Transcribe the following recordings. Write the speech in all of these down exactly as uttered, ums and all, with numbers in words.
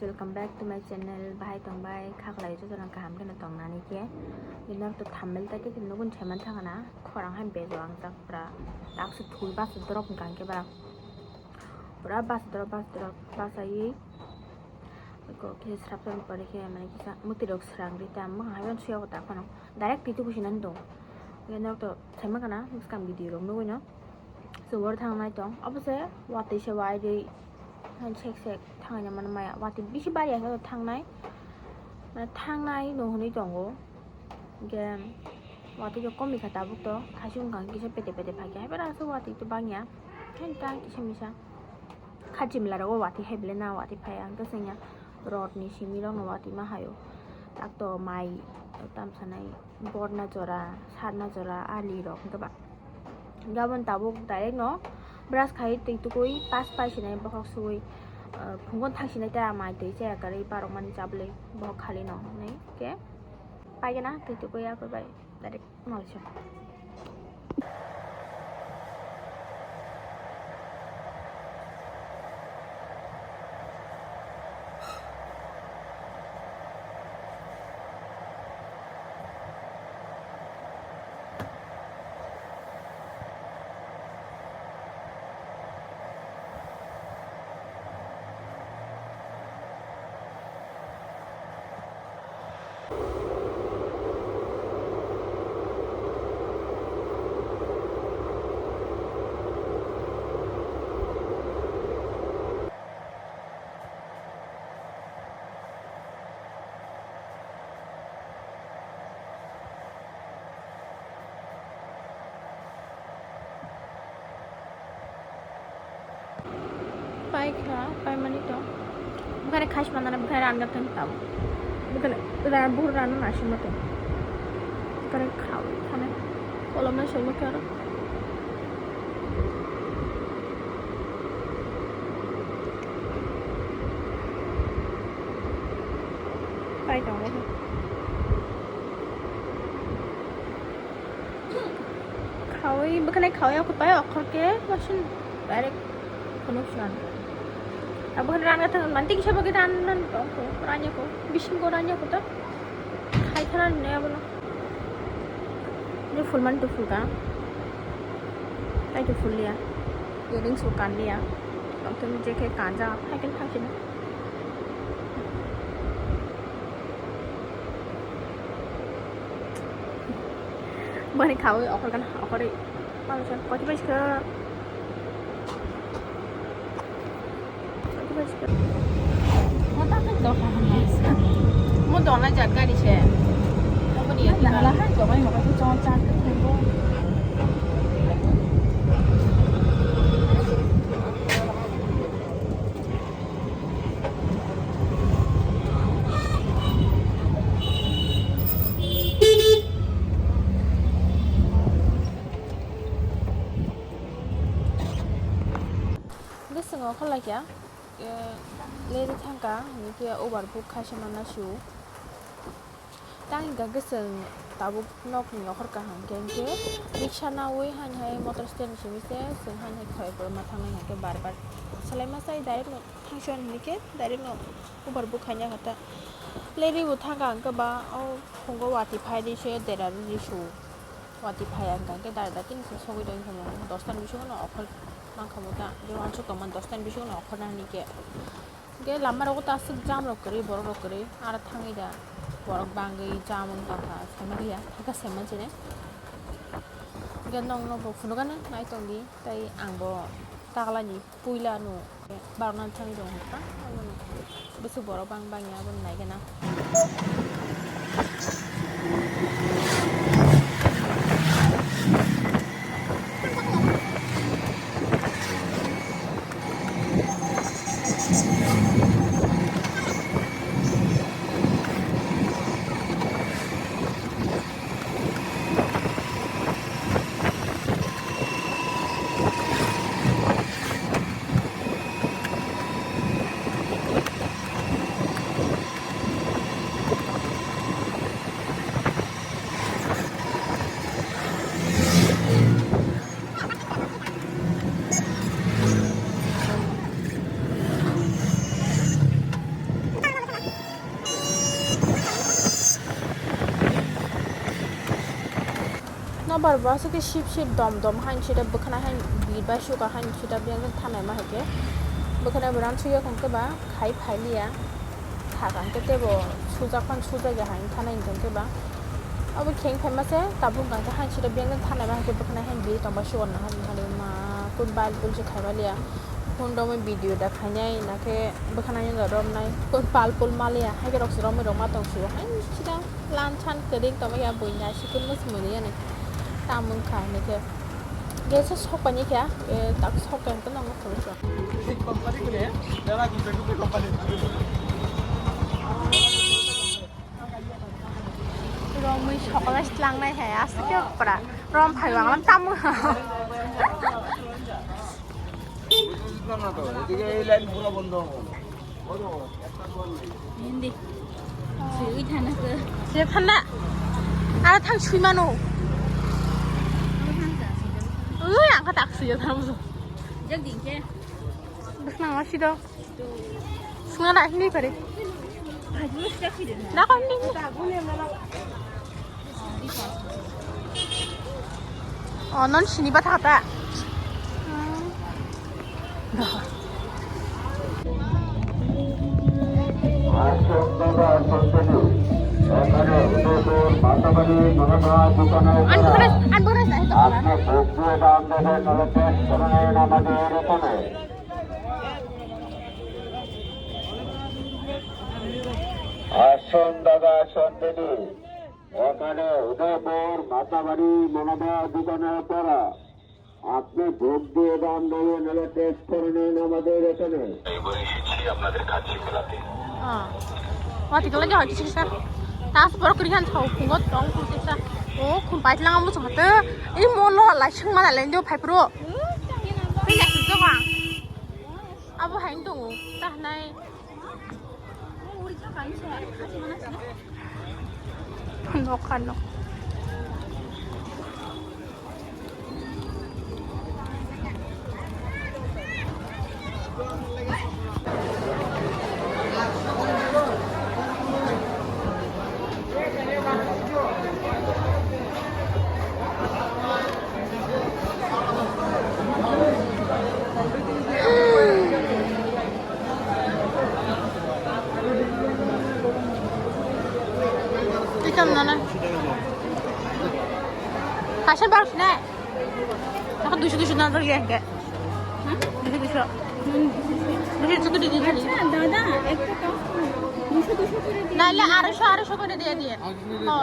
Welcome back to my channel. Bahai tong bai, khaklai jotono kaham kheno tong nani khe. Bini norok to thumbnail tai khe nugwi saiman thangna, khorang hai bejo ang jak pura. Taksa thwi basa drop hwnkha hwnkhe bara. Pura basa drop, basa drop, basa yi. Ko khe srap srap pore khe mane kisa mwtwi rok srang ri tam, mwkhang hai suya ko ta phano. Direct twi tukusinani tong. Khe norok to saiman khana, bwskang video rok nugwi no. Chubor thangnai tong. Obo se watwi se wai ri. Han sek sek thangnai mano maya. Watwi bisi bari ya thangnai. Mane thangnai no hwnwi tongo. Hwnkhe watwi to komi kha tabuk to. Khasi wngkha kisa pete pete phai khe. Hai bara se watwi to bangya. Hai ta kisa misa. Kha chimla rogo watwi hai belai na watwi phai ang khe sengya. Rot ni simi rok no watwi ma hayo. Tak to mai tam sanai. Borna jora, sarna jora, ali rok hwnkhe ba. Gabon tabuk direct no brush khai twi tukui pas pai sinai bokhok sui, ah, phungon thang sinai ta mai twi chaya kwrwi parok mani chablai bokhok khali no hinwi khe paigena twi tukui akwbai direct malsio. Paikha, paimani to. Bukhari khais manana bukhari ranga tang tau. Bukhari ra bukhari rana nasi mato. Bukhari khau khane. Kolom na sel makhara. Pai tongo. Khawi, bukhani khawi aku pai okhor ke, masin direct phunuk sunan. Abu kan ran kata, manti kisa bagi ran nan to, ko, ranya ko, bising ko ranya ko to. Khai khana ne abu no. Ni full man to full ka. Ai to full ya. Earrings ko kan ya. Tong tong je ke kanja, hai kan khai sini. Bani khawi okhor kan okhori. Manusia koti bai sikha. Koti bai sikha. Mo ta kan doka hanya. Mo dona jaga di se. Mo ni ya. Nah, lah hai doka mo ka tu chong chang tu. Bwskango kholai kha, eh, lady thangkha, hwnwi khe overbook khaisa manna su. Tang hwnkha khe chwng tabuk nokni okhor kaham khe, hwnkhe riksa naui haini hai motor stand simi se chwng haini hai khoi borok ma thangnai hwnkhe bar bar salai ma chai direct no thangsi hwn hini khe direct no overbook khaina kha ta. Lady bo thangkha hwnkhe ba o phungo watwi phai ri se dera ri su watwi phai ya hwnkha hwnkhe dara da tini se sogwi tong khe dosta ni bisingo no okhor mankha bo ta je uansuk tongma dosta ni bisingo no okhor na hini khe. Hwnkhe lama rogo ta aswk jam rok kwrwi, borok rok kwrwi, aro thangwi da borok bangwi jam wng tongkha, saimaliya, hakhe saimansini. Hwnkhe nokno bo phunukgano nai tongdi, tei ang bo taglani puila no barokno thangwi tongkha, aboni bwswk borok bang bangya aboni naigena. Bar ba se ke sip sip dom dom hain sida bwkhana hain bir bai suka hain sida biyang thanai ma hai ke. Bwkhana bo ran suya kong ke ba khai phai liya. Thak ang ke tebo sujak pan sujak ya hain thanai kong ke ba. Abo kheng phai ma se tabuk kang ke hain sida biyang thanai ma hai ke bwkhana hain bir tong ba suka na hain hain ma kun bal bul se khai ba liya. Phone romwi video da khainai, nakhe bwkhana yungda romnai. Phone pal pul maliya, haike rok se romwi rok ma tong sio. Hai sida lan chan kwdwng tongma ya buina sikul mus muni yani. Tamung kha nike. Gese sok pani kya, eh, tak sok kan to nang thong so. Romwi sokole slangnai hai, aswk khe pura rom phai wanglam tamo. বুঝলাম না তো, এদিকে এই লাইন পুরো বন্ধ হবে। Hindi. Sui thanna ko. Se thanna. Aro thang sui mano. Ui, ang kha tak sui thanna. Jagdin ke. Bwswk nang ma sido. Swngo na hwnwi kare. Dakon ni. Oh, non sini ba thata. Unforest, unforest, ahi to. আপনি ভোগ দিয়ে দান দেবেন, নাহলে ত্যাগ করে নেন আমাদের এখানে। আসুন দাদা, আসুন দিদি, এখানে উদয়পুর মাতাবাড়ি মনোদয় দোকানের পাড়া। আপনি ভোগ দিয়ে দান দেবেন, নাহলে ত্যাগ করে নেন আমাদের এখানে। এবার এসেছি আপনাদের কাছে মেলাতে। Ah. Wati kala jahai kisa kisa. Tas borok kiri han thau khungo tong khun kisa. O khun paitlang amu chong hate. Ei mo lo lai sing mana lendo phai pro. Tei ya kisa ba. Abo hain tongo. Tahnai. Nokha nok. Tikam nana. Kaisa bar sini. Aku dusu dusu nana lagi ya. Dusu dusu. Dusu dusu di di. আচ্ছা দাদা, একটা কাজ করুন, দুশো দুশো করে দিন। নাইলে আড়াইশো আড়াইশো করে দিয়ে দিন। ও,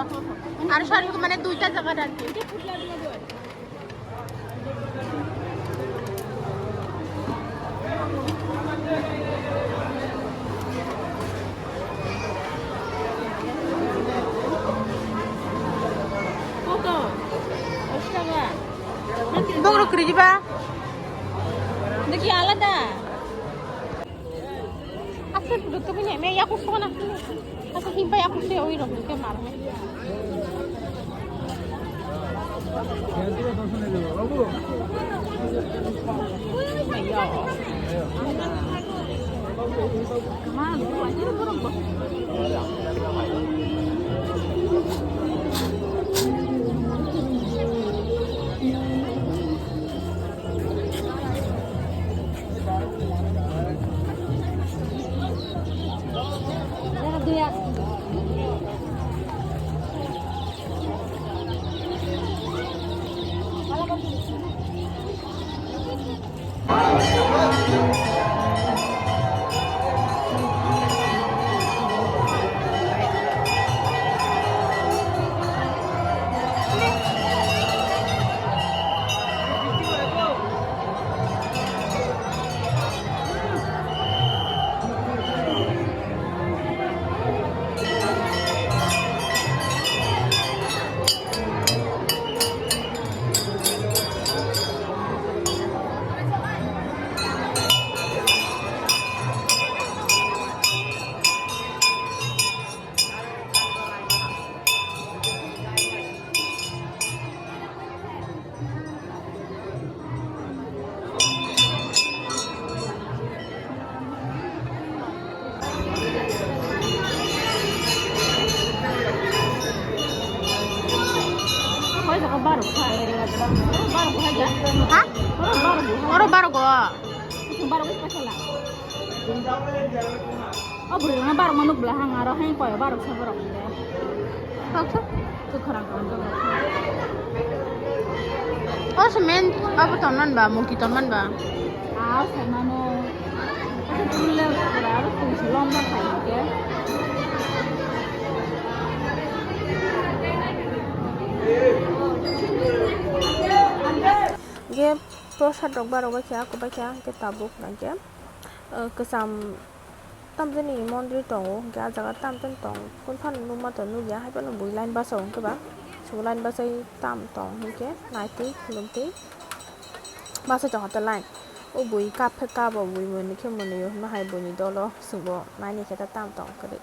আড়াইশো আড়াইশো মানে দুইটা জায়গা রাখি। কত? দশ টাকা। বড় করে দিবা। দেখি আলাদা। Aswk dukhe bini eme yaku sona. Aswk himba yaku se oi rok dukhe mar. Ha? Oro barok go. Barok go pachala. O bwrwi no barok manuk bla hang aro hang koi barok sa borok de. Sok sok. Kwkhwrang kwkhwrang. O se men abo tonman ba, muki tonman ba. Ah, se mano. Asa tulile aro tungsi lom na khai ke. Ge prosad rok barok bai kha, kwbai kha, hwnkhe tabuk hwnkhe, eh, kwcham tamjani mondir tongo, hwnkhe ah jaga tamjani tong, kunu phano nukma tong nukya, haiphano bui line basa o hwnkhe ba, chwng line bachai tam tong hwnkhe naitwi khulumtwi bachai tongkha line. O bui kap khe kap o bui mwnwi khe mwnwi o hwnma hai buini dolo chwngbo naini khe ta tam tong kwrwi.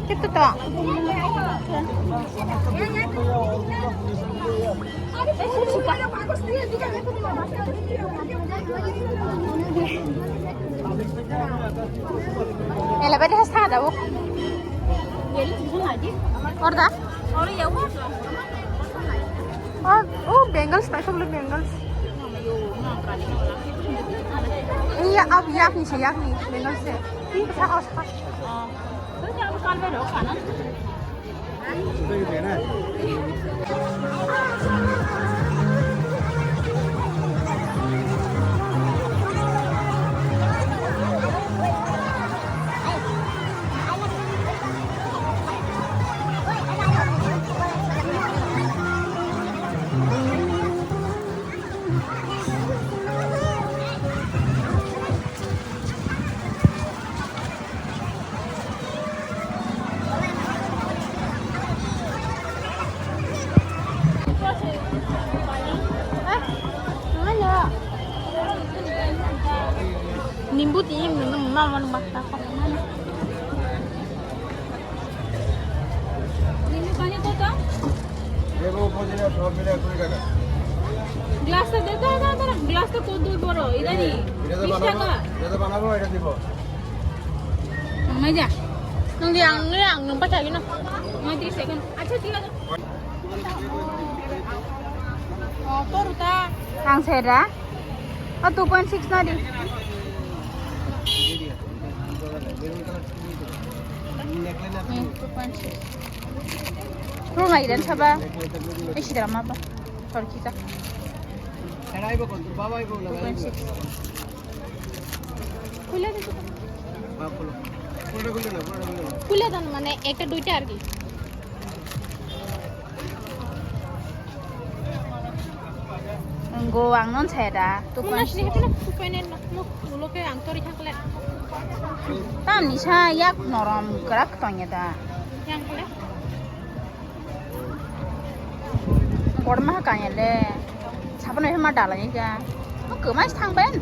Kito to. Ela bade has thada bo. Orda. Oh, oh, bangles, paisa bolu bangles. Iya, ab yakni se, yakni bangles se. Ini sa os pa. Nimbu ti im nung ma man ma ta ko. Nimbu pani ko to? Ego pojina sor pila kuri taka. Glass ta de ta ta ta glass ta ko dui boro idani. Eta to bish banabo, taka. Eta to banabo, eta dibo. Ang mai ja. Nung di ang ni ang nung pa chagi no. Mai tris second. Acha thik ase. Oh, toru ta. Ang sera. Oh, two point six na di. Hmm, two point six. Pro mai dan saba. Isi drama ba. Sorry kita. Two point six. খুলে দে তো। খুলে দেন, মানে একটা দুইটা আর কি। Go ang non saya da. Tu kuan sini itu lah, tu penen lah. Nuk, ulo ke ang tori thang kle. Tam ni sa yak norom kerak tong ya da. Yang kle. Korma kanya le. Sabun ma dalani ja. Kemai thang ben.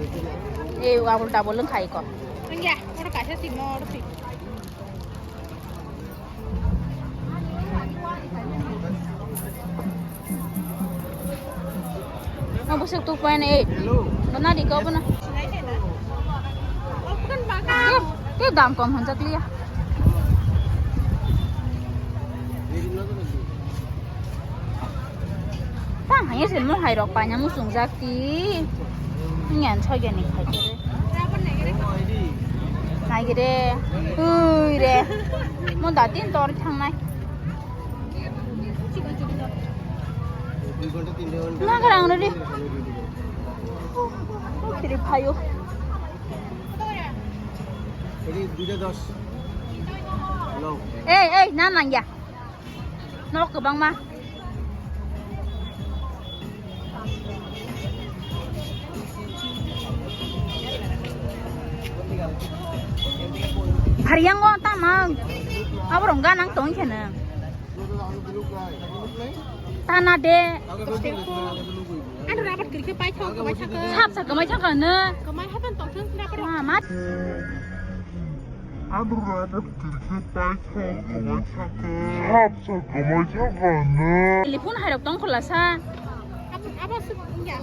Eh, abul tabul lengkai ko. Enggak, orang kasih sih mau sih. Ang busuk two point eight. Hello. Nana di kau puna. Ke, ke dam kom hanjak liya. Tang hanya sih mau hai rok panya musung jak ti. Nyan choi gani khai. Nai gede. Ui re. Mo datin tor thang nai. Nagarang rodi. Kiri phayo. Ei, ei, na nangya. Nok kwbangma. Hariyango tama. Aborong ganang tong khe na. Tana de. Ano rabat kiri khe pai thok, kamai thok. Sap sa kamai thok na. Kamai hatan tong thang rabat. Amat. Ano rana tirke pai sa kamai sa ka. Sap sa kamai sa ka na. Telefon hai rok tong khola sa. Abo, abo su ya.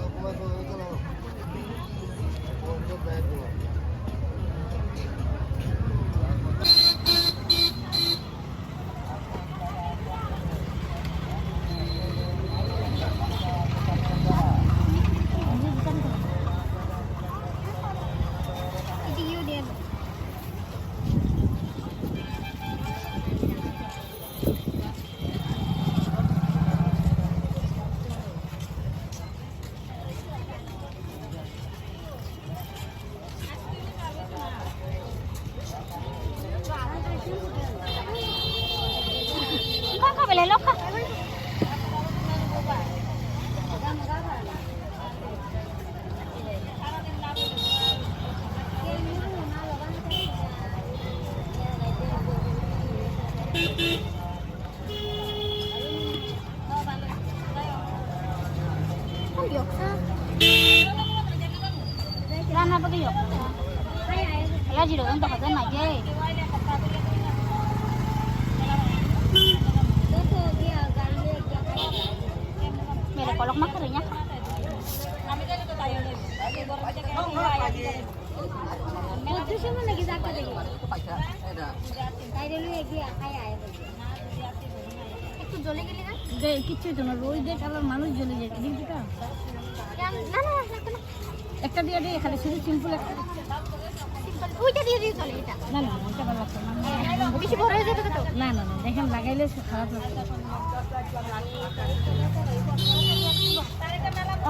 Rana bagwi yok. Laji rok wng tongkha je nai je. Mere kolok ma kwrwi nya. Ekটু জ্বলে গেলে না? দে, কিচ্ছু হইতো না, রোজ দেখ, আবার মানুষ জ্বলে যায়, দেখবি তো? কেন? না, না, না, না, না। একটা দিয়ে দে, এখানে শুধু সিম্পল একটা। সিম্পল, ওইটা দিয়ে দিয়ে চলে, এটা। না, না, ওইটা ভালো লাগছে না। বেশি বড় হয়ে যাবে তো? না, না, না, দেখেন, লাগাইলে খারাপ লাগছে।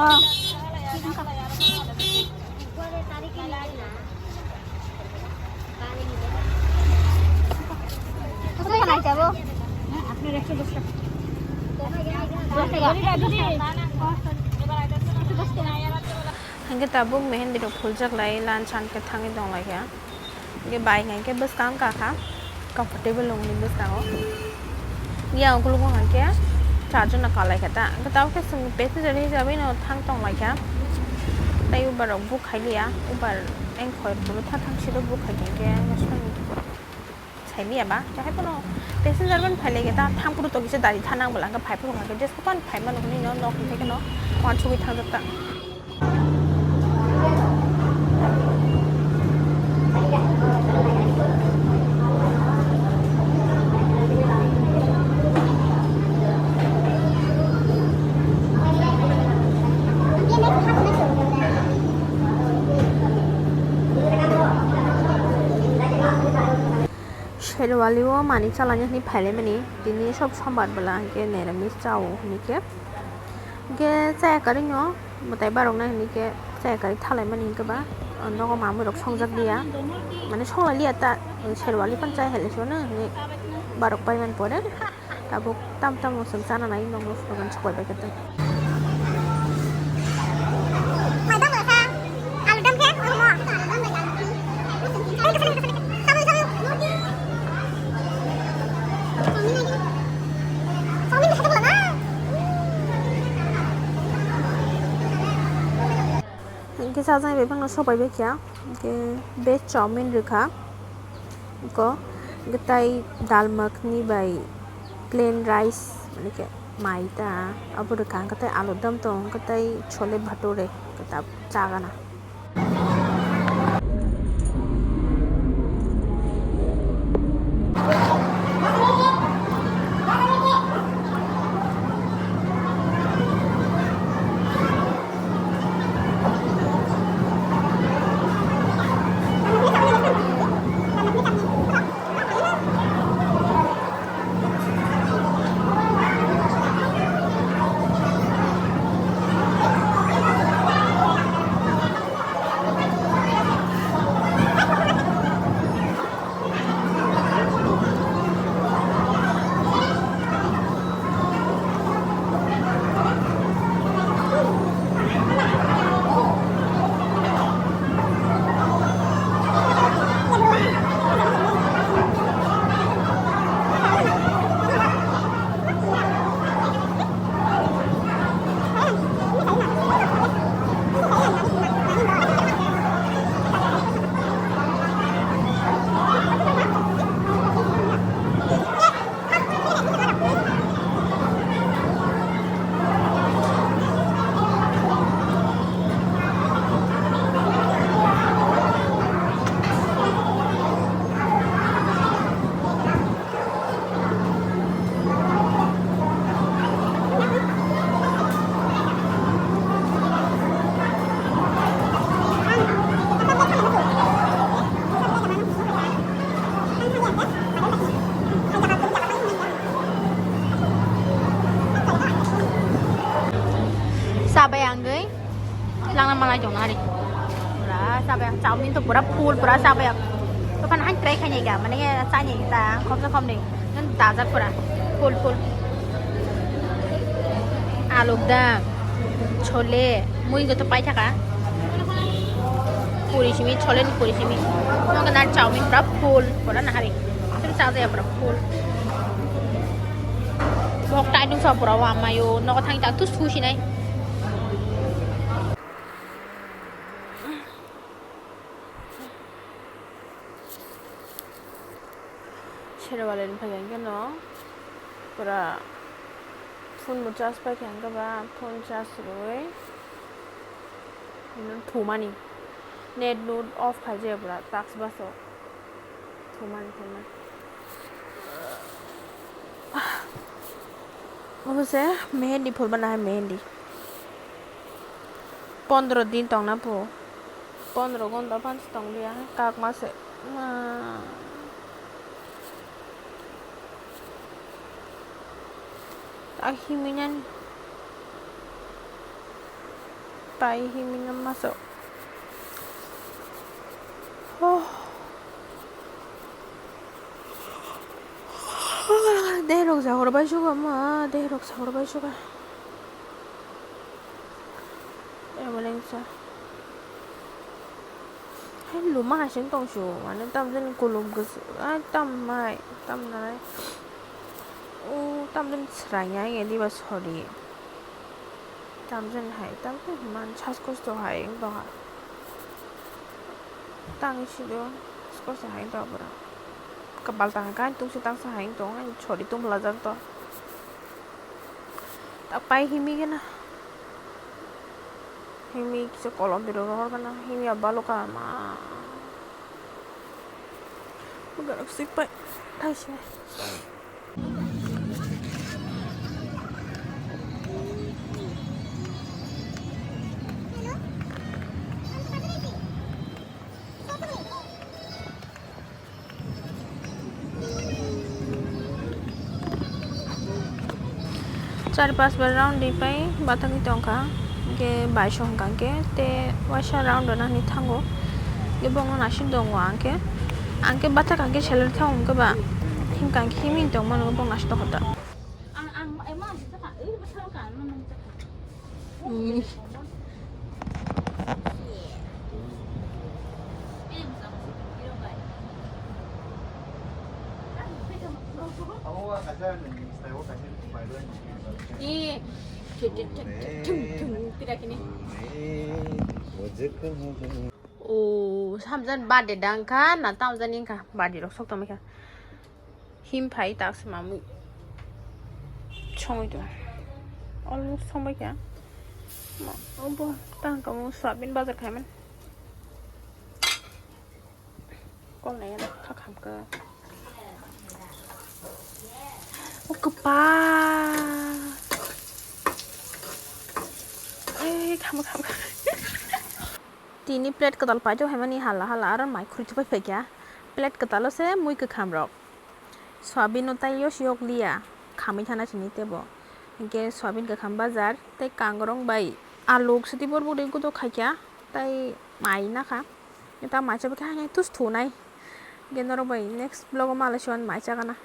আহ। কত টাকা নাই যাবো? হ্যাঁ, আপনার একশো দশ টাকা। দশ টাকা। একশো দশ টাকা। Hingke tabuk mehendi rok phuljak lai, lunch hingke thangwi tong lai kha. Hingke bai hingke bwskang kakha, comfortable wngni bwskango. Yang ukulukgo hingke charjon no kalai kha ta. Hingke tabuk khe chwng passenger hisabai no thang tong lai kha. Tai Uber rok book khai liya, Uber eng khoi kunu tha thang siro book khai khe hingke. Saimiya ba, jahai bono passenger ban phai lai khe ta thang phuru to kisa dari tha nang bwla, hwnkhe phai phuru hwnkhe jesaphano phai mano hwnwi no nok hwnkhe kheno uansugwi thangjak ta. Sherwali o manwi chalaina hinwi phailaimani, tini sob sombar bwla hinkhe niramis chao hinkhe, hinkhe chaya karwi no mwtai baroknai hinkhe chaya karwi thalaimani hinkhe ba nogo mamwi rok songjak liya, mane songlai liya ta, Sherwali phano chaya hai lai sio no hinwi barok paimani pore. Tabuk tam tamo chwng chana nai nokno slogan sobai bai khe tong. Hingke sajai bai phano sobai bai kha, hingke veg chowmin rwkha. Eko, hwnkhe tai dal makhni bai plain rice, mane khe mai ta, abo rwkha, hwnkhe tai aloo dam tongo, hwnkhe tai chole bhature, hwnkhe ta chagana. Jong hari. Pura sabai, chowmin to pura full, pura sabai. To kan han try khainai ga, mane chanai ta, khomsa khomni. Nang dajak pura full, full. Aluk dam, chole, mui go to pai thaka. Puri simi, chole ni puri simi. Mo ga na chowmin pura full, pura na hari. Tum cha ya pura full. Bok tai nung sa pura wa mayo, no thang ta tu su sinai. Sero wale ni phai khe no pura phone bo charge pai khe ang khe ba phone charge rwui thumani net nut off khai je pura task baso thumani thumani. Obo se mehendi phulba nahai mehendi. Pondro din tongna pho. Pondro gonta phansi tonglia kakma se. Ma. Ta himwi nani. Tai himwi nang maso. Oh. Dehrok jagor bai suga ma, dehrok jagor bai suga. Ambulance. Hai luma hai sing tong su, mane tam jani kulum kwchwng, ai tam mai, tam nai. O tam jani swrai ya, ya diba sori. Tam jani hai, tam jani man, sas kosto hai wng tong ha. Tang si do, sas kosto hai wng tong ha pura. Kabal tang ha, kain tung si tang sa hai wng tong, sori tung bwlajak to. Ta pai himi gana. Himi kisa kolom biro rohor gana. Himi abalo ka ma. Bugarok sik pai. Thai se. Char pas bar round di pai bathagwi tongkha, hwnkhe bai songkha hwnkhe tei waisa round rwna hinwi thango, hwnkhe bongno naising tongo ang khe, ang khe bathakha hwnkhe salai thango hwnkhe ba himkha hwnkhe himwi tongmano bongno naising tongkha ta. O samjani birthday dang kha na tamjani wngkha birthday rok sok tongmani kha. Him phai tak se mamui songwi tongo. Almost songbai kha. Ma, obo tang kamo soyabin bazar khaimani. Kol nai ano kha kham kha. O kwpal. Ei, kham, kham, kham. Tini plate kwtal paithok haimani hala hala aro mai khuri thupai phaikha. Plate kwtalo se mui kwkham rok. Soyabin no tai yo siyok liya. Khamwi thana sini tebo. Hinkhe soyabin kwkham bajar tei kangrong bai aluk siti borbori gudo khaikha. Tai mai nakha. Ta mai chabakhe haino tus thunai. Hinkhe norok bai next vlog o malai siwan mai chagana.